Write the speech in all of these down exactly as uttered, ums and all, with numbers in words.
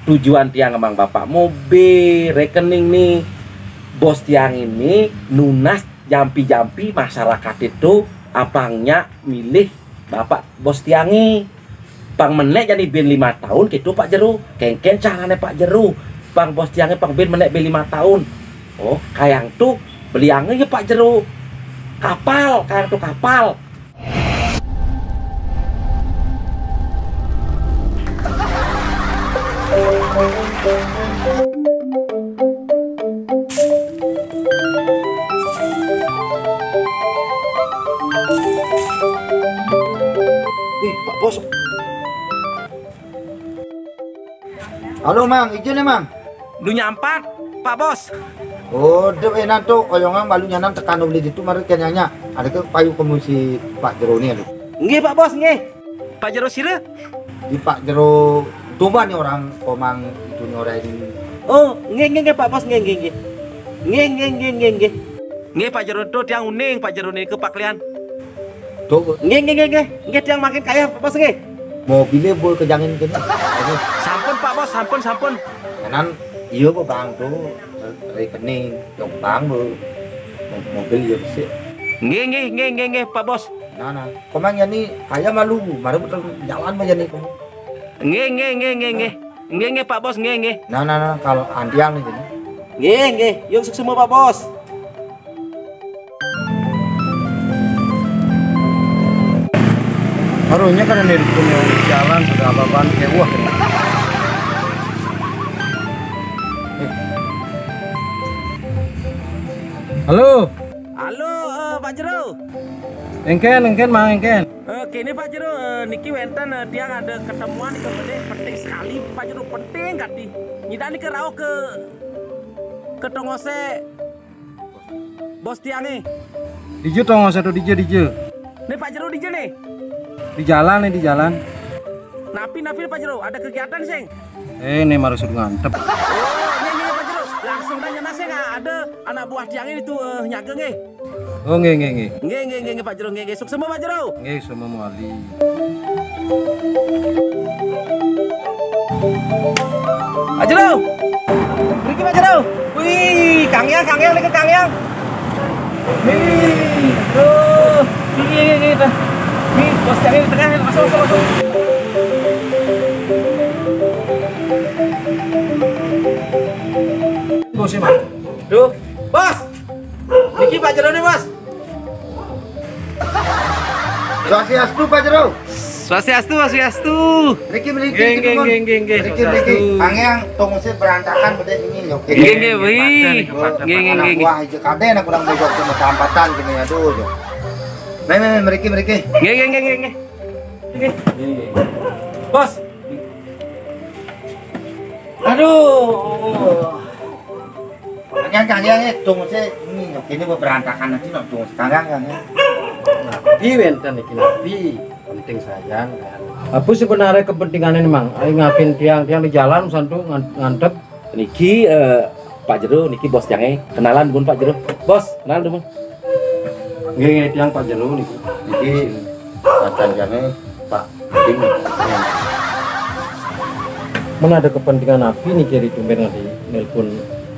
Tujuan tiang ngemang Bapak mobil, rekening nih. Bos tiang ini nunas jampi-jampi masyarakat itu apang nyak milih Bapak bos tiang nih. Pang menek jani bin lima tahun gitu Pak Jero. Kengken carane Pak Jero. Pang bos tiang nih pang bin menek bin lima tahun. Oh, kayang tuh beliange ya Pak Jero. Kapal, kayang tuh kapal. Wih, Pak Bos. Halo, Mang. Ijo nih, Mang. Dunya empat, Pak Bos. Oh, dep enan tuh, oyongan balu nyanam tekan uli ditu mari kenyangnya. Ada ke payu komisi Pak Jero nih, aduh. Nggih, Pak Bos, nggih. Pak Jero sira? Di Pak Jero tuban nih orang Komang itu nih orang ini. Oh, nggih, nggih, nggih, Pak Bos, nggih, nggih, nggih. Nggih, nggih, nggih, nggih, nggih. Nggih, Pak Jero tuh tiang uning, Pak Jero niku Pak Klian. Tuh, nggih, nggih, nggih, nggih. Nggih, tiang makin kaya, Pak Bos, nggih. Mobilnya boleh kejangin kene. Aduh. Sampun, Pak Bos, sampun, sampun. Kanan, iya, Pak, Bang, tuh. Rekening, dong, Bang, Bu. Mo-, mobil ya, bisa. Nggih, nggih, nggih, nggih, nggih, Pak Bos. Nah, nah. Komang ya nih, kaya malu, Bu. Mari putar jalan aja nih, kamu. Nggih, nggih, nggih, nggih, nggih. Nggih, nggih, Pak Bos, nggih, nggih. Nah, nah, nah, kalau antiang nih, jadi. Nggih, nggih. Yuk, sukses semua, Pak Bos. Harusnya kan nelpon yang jalan sudah apa-apaan kayak wah. Halo. Halo, eh, Pak Jero. Engken, engken, Mang, engken. Eh, kene Pak Jero, eh, niki wenten, eh, tiang ada ketemuan iki penting, penting sekali Pak Jero, penting kati. Nyidani ke rauh ke, ke tongose bos tiange. Dija tongose to dija, dija. Nih Pak Jero dija nih. Di jalan nih, di jalan. Napi, napi Pak Jero, ada kegiatan sing? Eh, nih mari suruh ngantep. Oh, iya, iya, Pak Jero. Langsung tanya nasi nggak ada anak buah tiang ini tuh, eh, nyaga nggih. Oh, nggih, nggih, nggih. Nggih, nggih, nggih, nggih, Pak Jero, nggih, nggih. Sukses, Pak Jero. Nggih, semua muali. Pak Jero. Mriki, Pak Jero. Wih, Kang Yang, Kang Yang, nih ke Kang Yang. Nih, tuh. Ini, ini, ini, tuh. Nih, bos cari di tengah, masuk, masuk, masuk. Bos, ya, Pak. Duh, Bos. Niki Pak Jero nih, Bos. Swastiastu, Pak Jero. Swastiastu, swastiastu. Niki, niki, nggih, niki, nggih, Bos. Nggih, nggih, nggih. Niki, niki. Swastiastu. Angin tongose berantakan bedek ini, oke. Nggih, nggih, wih. Nggih, nggih, nggih, nggih. Wah, ijo kadene kurang bego sama sampatan gini, aduh, yo. Nih, nih, nih, mriki, mriki. Nggih, nggih, nggih, nggih, nggih. Nggih. Bos. Aduh. Kang Yang, Kang Yang, eh, tunggu sih. Ini, oke, ini berantakan nanti, no, tunggu. Kang Yang, Kang Yang. Napi wenten iki, napi? Penting saja, kan. Apa sebenarnya kepentingannya, Mang? Ayo ngapin tiang, tiang di jalan, santu ngan-, ngantep. Niki, eh, Pak Jero, niki bos tiangnya. Kenalan, Bun, Pak Jero. Bos, kenal, Bun. Nggih, nggih, tiang Pak Jero niki. Niki pacan jane Pak Ding. Mana ada kepentingan api nih, jadi tumben nanti nelpon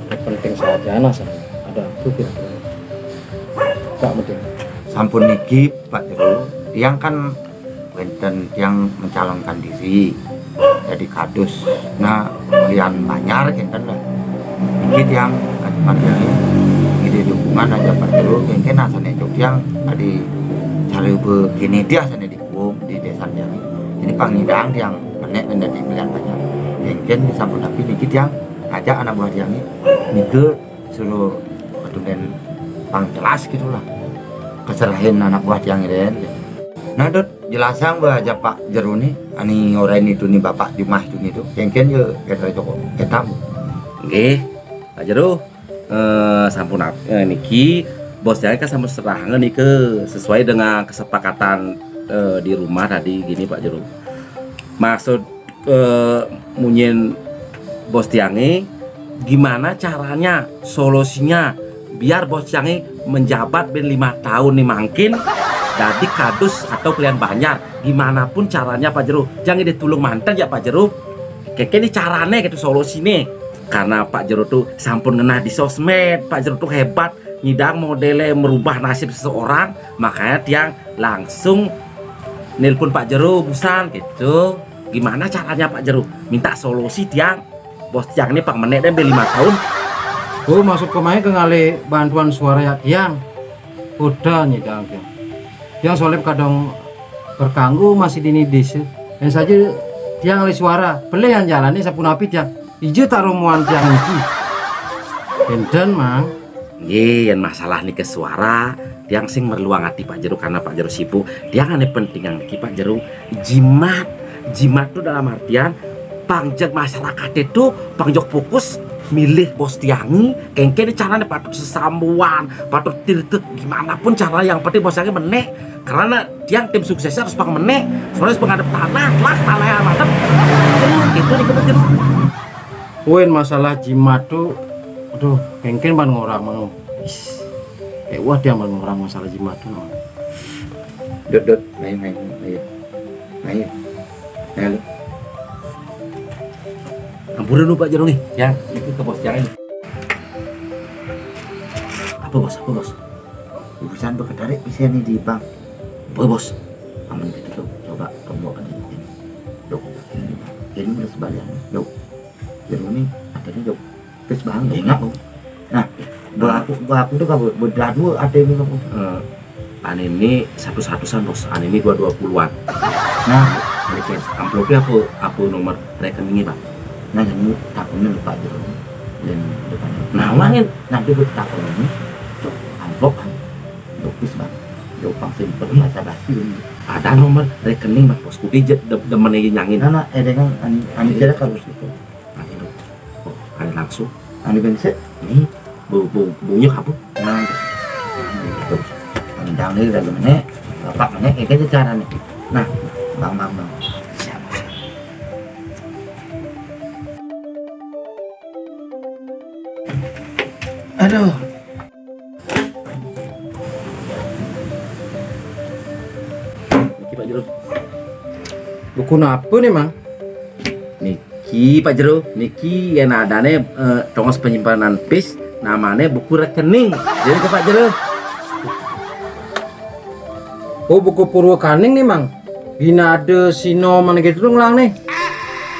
penting saja, nah, saya. Ada apa kira-kira? Pak penting. Sampun niki, Pak Jero, tiang kan wenten tiang mencalonkan diri jadi kadus. Nah, kalian Banjar kenten lah. Niki tiang aja partai ini. Ini dukungan aja Pak Jero, kengken asane cok tiang adi cari begini dia sana di Kuwung, di desa tiang. Ini pangidang tiang menek menjadi kalian Banjar. Kengken disampun tapi niki tiang ngajak anak buah tiang ini. Nike suruh petunden pang jelas gitulah. Keserahin anak buah tiang ini. Nah, Dot, jelasang ba aja Pak Jero ni, ani orang itu ni Bapak Jumah itu ni tu. Kengken je kata Joko, ketam. Nggih, Pak Jero. Eh, sampun ap-, eh, niki bos saya kan sampun serahkan nike sesuai dengan kesepakatan, eh, di rumah tadi gini, Pak Jero. Maksud, eh, munyin bos tiange, gimana caranya, solusinya biar bos tiange menjabat ben lima tahun nih mangkin, dadi kadus atau kalian Banjar, gimana pun caranya Pak Jero, jangan ditulung manten ya Pak Jero. Keke ni carane gitu, solusine. Karena Pak Jero tuh sampun ngenah di sosmed, Pak Jero tuh hebat, nyidang modele merubah nasib seseorang, makanya tiang langsung nelpon Pak Jero busan gitu. Gimana caranya Pak Jero? Minta solusi tiang. Bos tiang ini pang menek deh, be lima tahun. Oh, maksud kemarin ke ngalih bantuan suara ya tiang? Udah nyidang tiang. Tiang soalnya kadang berkanggu masih dini desa. Dan saja tiang ngalih suara, pelih yang jalani sapunapi tiang. Ije tak romuan tiang niki. Enten, Mang. Nggih, yen masalah niki suara, tiang sing merluang ati Pak Jero karena Pak Jero sibuk. Tiang ane penting yang niki Pak Jero jimat. Jimat tuh dalam artian pangjak masyarakat itu pangjak fokus milih bos tiangi, kengken caranya patut sesambuan, patut tirtek, gimana pun cara yang penting bos tiangi menek. Karena tiang tim suksesnya harus pang menek, soalnya harus pengadep tanah, lah tanah yang madep. Itu nih Pak Jero. Wen masalah jimat tuh, aduh, kengken ban ngorang mau. Is, eh wah dia ban ngorang masalah jimat tuh. No. Dut, dut, main, main, main, main, main, lu. Ampun dulu Pak Jero nih, ya, itu ke bos tiang ini. Apa bos, apa bos? Urusan berketarik bisa nih di bank. Apa bos? Aman gitu tuh, coba kamu akan ini. Dok, ini udah sebaliknya, dok. Jadi ini adanya dok. Terus bang, dok. Ingat, Bang. Nah, gua aku, gua aku tuh kalau berdua ada ini, dok. Eh, ane ini satu-satusan bos, ane ini dua dua puluhan. Nah, ini kan amplopnya apa, apa nomor rekeningnya bang? Nah, yang ini takunnya lupa aja bang. Dan depannya. Nah, uangin. Nanti gue takun ini, cok amplop kan, dok bis bang, dok pang simpen bahasa basi ini. Ada nomor rekening bang bos, kudu je de- demen aja nyangin. Nah, nah, eh dengan ani ani kira harus itu. Ane dok, oh, ane langsung. Ani bensin. Nih, bu bu bunyi apa? Nah, itu. Tendang nih udah gimana? Bapak mana? Eh, kayaknya cara nih. Nah, bang bang bang. Siap. Aduh. Niki Pak Jero. Buku apa nih mang? Niki Pak Jero, niki yang adane eh, tongos penyimpanan pis, namanya buku rekening. Jadi ke Pak Jero. Oh, buku Purwakaning nih mang. Gina ada sino mana gitu dong lang nih.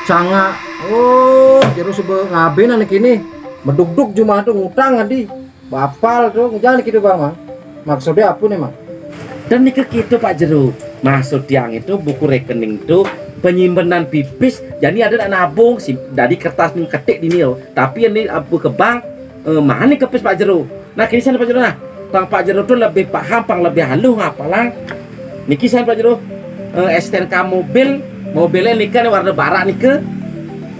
Canga. Oh, Jero suba ngaben anak ini. Meduk-duk cuma tuh ngutang adi. Bapal tuh, jangan gitu bang mang. Maksudnya apa nih mang? Dan niki gitu Pak Jero. Maksud tiang itu buku rekening tuh penyimpanan pipis, jadi ada nak nabung sih dari kertas nih ketik dini loh. Tapi ini apa ke bank eh, mana kepis Pak Jero? Nah kini sana Pak Jero nah. Pang Pak Jero tuh lebih paham, pang lebih haluh ngapalang. Niki sana Pak Jero eh, S T N K mobil, mobilnya nika nih warna barak nika.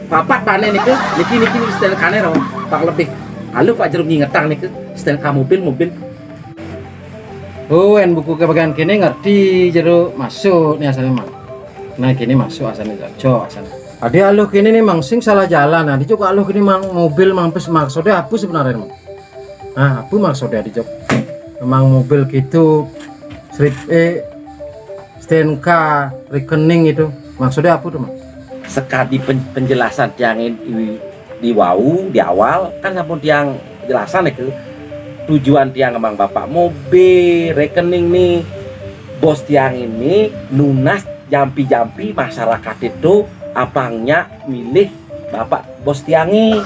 Papat bane nika, niki niki nih S T N K nih pang lebih haluh Pak Jero ngingetang nika. S T N K mobil, mobil. Oh, en buku ke bagian kini ngerti Jero masuk nih asalnya mang. Nah kini masuk asalnya cocok asalnya. Adi aluh kini nih mang sing salah jalan. Nah, dijok aluh kini mang mobil mang pes maksudnya apa sebenarnya mang? Nah, apa maksudnya dijok? Memang mobil gitu, srip eh S T N K rekening itu maksudnya apa tuh mang? Sekadi pen- penjelasan tiang ini di wau di awal kan sampun tiang jelasan itu tujuan tiang emang bapak mobil rekening nih bos tiang ini nunas jampi-jampi masyarakat itu apangnya milih bapak bos tiangi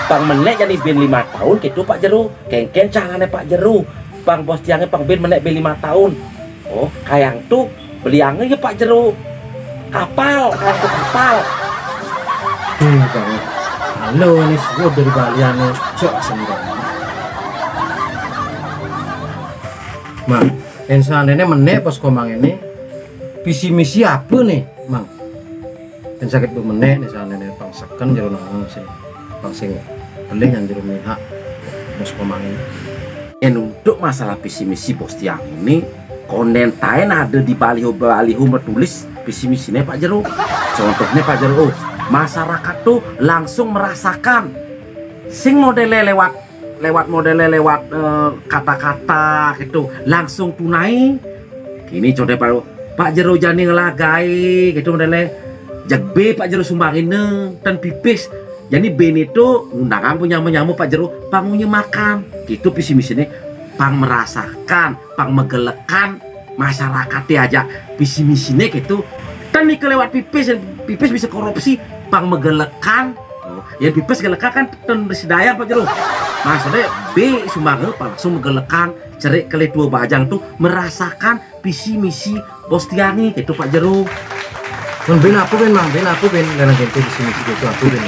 pang menek jadi bin lima tahun gitu Pak Jero kengken carane Pak Jero pang bos tiangi pang bin menek bin lima tahun. Oh, kayang tuh beliangnya ya Pak Jero. Kapal, kayang tuh kapal. Hei, Bang. Halo, ini sudah dari balian nih. Cok, sendok. Mang, yang seandainya menek pas komang ini, visi misi apa nih, Mang? Yang sakit bemenek nih seandainya pang seken jero nang sing pang sing pelih yang jero mihak bos komang ini. Yang untuk masalah visi misi bos tiang ini, konten tain ada di baliho-baliho metulis visi misinya Pak Jero. Contohnya Pak Jero, oh, masyarakat tuh langsung merasakan sing modele lewat lewat modele lewat eh, kata-kata gitu langsung tunai. Kini contoh Pak Pak Jero jani ngelagai gitu modele Jeg bé Pak Jero sumbangin ten pipis. Jadi bé né to ngundangang panyama-nyama Pak Jero pang ngunyah makan. Kéto visi misiné, pang merasakan, pang magelekan masyarakaté ajak visi misiné kéto. Ten nika lewat pipis, pipis bisa korupsi, pang magelekan. Oh, yén pipis gelekan kan ten risidayang Pak Jero. Maksudné bé sumbangé pang langsung magelekan, cerik kelé tua bajang to merasakan visi misi bos tiangé kéto Pak Jero. Mun bén apa bén, Mang? Bén apa bén? Dalam kénté visi misi kéto apa bén?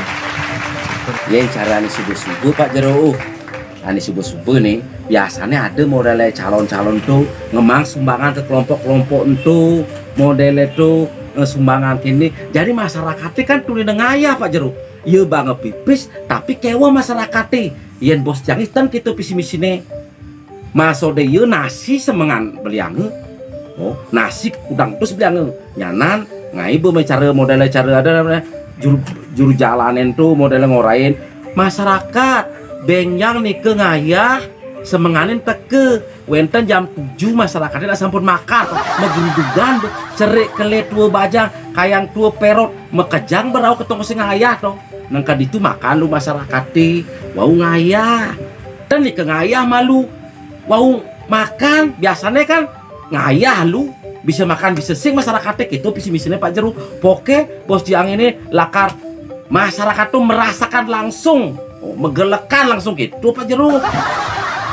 Yén cara ané subuh-subuh Pak Jero. Ané subuh-subuh né, biasané ada modélé calon-calon to ngemang sumbangan ke kelompok-kelompok ento, modélé to, eh, sumbangan kéné. Jadi masyarakaté kan tuni ngayah Pak Jero. Ya bang pipis tapi kéweh masyarakaté. Yén bos tiangé ten kéto visi misiné. Maksudné ya nasi semengan beliangé. Oh, nasi kudang terus beliangé. Nyanan, ngai bé cara modélé cara ada namanya juru, juru jalanin to modélé ngorahin masyarakat. Bénjang nika ngayah semenganin teka. Wénten jam tujuh masyarakaté nak sampun makan, magrudugan, cerik kelé tua bajang, kayang tua pérot, makejang berau ketong sing ngayah to. Nang kaditu makan lu masyarakaté, wau ngayah. Ten nika ngayah malu. Wau makan, biasané kan ngayah lu, bisa makan bisa sing masyarakaté kéto visi misiné Pak Jero. Poké bos tiangé né lakar masyarakat to merasakan langsung, oh, magelekan langsung kéto Pak Jero.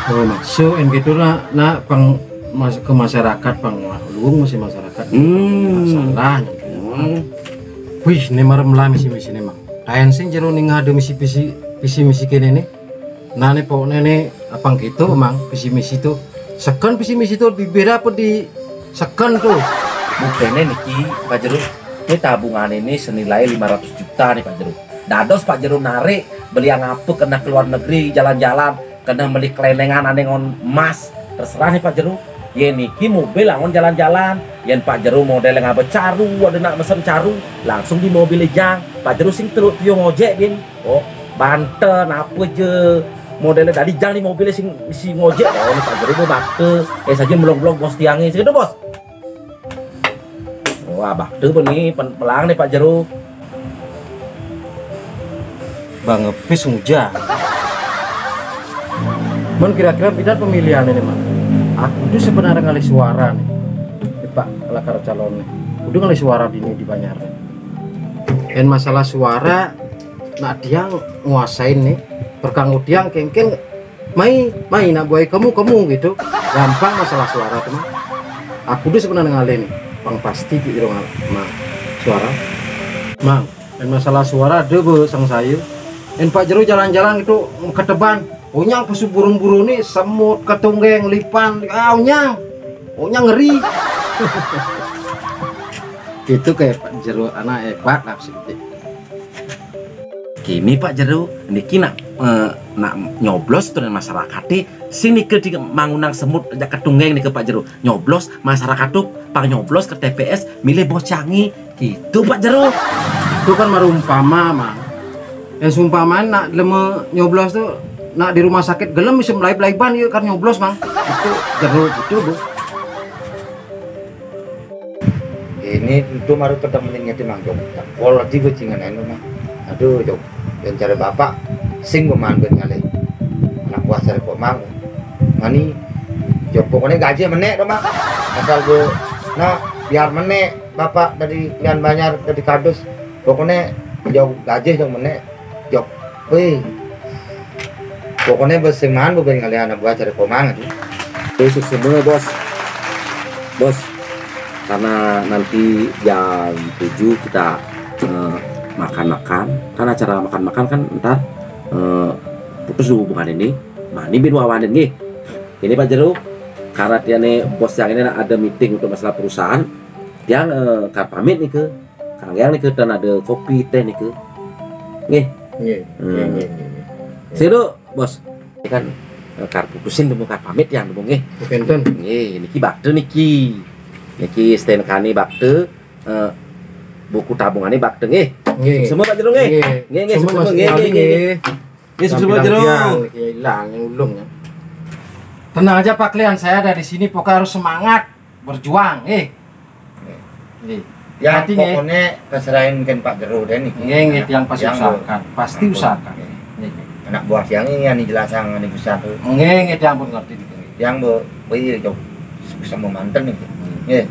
Oh, maksud en kéto nak, nak pang mas, ke masyarakat pang luung masih masyarakat. Hmm. Masalah. Hmm. Wih, né marem lah misi-misiné, Mang. Kaén sing Jero ning ada misi visi, visi misi kéné né. Nah, né pokokné né apang kéto, Mang, visi misi to. Seken visi misi to bibir apa di seken to? Bukané niki, Pak Jero. Né tabungan ini senilai lima ratus juta nih, Pak Jero. Dados Pak Jero narik, beli yang apa kena ke luar negeri, jalan-jalan, kena beli kelenengan ané ngon emas. Terserah nih, Pak Jero. Yén niki mobil angon jalan-jalan. Yén Pak Jero modél ngaba caru, ada nak mesen caru, langsung di mobil ejang. Pak Jero sing teluk tiung ojek, bin. Oh, banten apa je modélé tadi jang di mobilé sing, sing ngojek. Oh, né Pak Jero bakta. Eh, saja melong-melong bos tiangé. Sing kéto, Bos. Wah, bakta apa nih? Pen-, pelang nih Pak Jero. Bang Epis ngujang. Mun kira-kira pidan pemilihan ini, Mang? Aku tuh sebenarnya ngalih suara nih. Pak lakar calon nih. Udah ngalih suara dini di Banjar. Yén masalah suara, nak tiang nguasain nih, perkanggo tiang kéngkén, mai, mai, nak buai kamu, kamu gitu. Gampang masalah suara tuh, Mang. Aku tuh sebenarnya ngalih nih, pang pasti di irung, Mang. Suara. Mang, yén masalah suara, deh, be, sang saya. Yén Pak Jero jalan-jalan itu keteban. Onyang pesu burung-burung nih, semut, ketunggéng, lipan. Ah, onyang. Onyang ngeri. Itu kayak Pak Jero anak hebat lah sedikit. Kini Pak Jero, niki nak, eh, nak nyoblos tuh dan masyarakat nih. Sini ke di mangunang semut aja ketunggéng nih ke Pak Jero. Nyoblos masyarakat tuh pang nyoblos ke T P S milih bos canggih. Gitu Pak Jero. Itu kan marumpama, Mang. Yang seumpama nak lema nyoblos tuh nak di rumah sakit gelem bisa melai-belaiban ya kan nyoblos, Mang. Itu Jero gitu, Bu. Ini itu maru ketemuin ngerti Mang Jok. Pol lagi bajingan anu Mang. Aduh Jok, yang cara bapak sing beman ben ngalih. Anak buah cari kok Mang. Mani Jok pokoknya gaji menek dong Mang. Asal gue nah biar menek bapak dari Lian Banjar dari Kadus. Pokoknya Jok gaji Jok menek. Jok. Wih. Pokoknya bos seman bukan kalian anak buah cari komang aja. Besok semua bos. Bos, karena nanti jam tujuh kita eh, makan-makan. Kan acara makan-makan kan ntar eh, putus hubungan ini. Mani bin wawanin nih. Ini Pak Jero, karena dia nih bos yang ini ada meeting untuk masalah perusahaan, dia eh, kan pamit nih ke Kang Yang nih ke dan ada kopi teh nih ke. Nggih. Nggih. Hmm. Nggih, nggih, nggih. Sih, Bos. Ini kan eh, kar putusin dulu kar pamit yang dulu nggih. Oke, enten. Nggih, niki bakte niki. Niki stand kani bakte eh, buku tabungannya bakte nggih. Nggih. Semua Pak Jero nggih. Nggih. Nggih, nggih, semua nggih, nggih, nggih. Nggih, semua Pak Jero. Hilang yang ulung ya. Tenang aja Pak Klian, saya ada di sini pokoknya harus semangat berjuang, eh. Nggih. Ya, Berarti nggih. Pokoknya pasrahin kan Pak Jero deh nih. Nggih, nggih, tiang pasti Tiang, usahakan, Bu. pasti Ampun. usahakan. Nggih. Anak buah tiang ini yang dijelaskan ini besar tuh. Nggih, nggih, tiang pun ngerti niki. Tiang, Bu, iya, Cok. Sama manten nih. Nggih.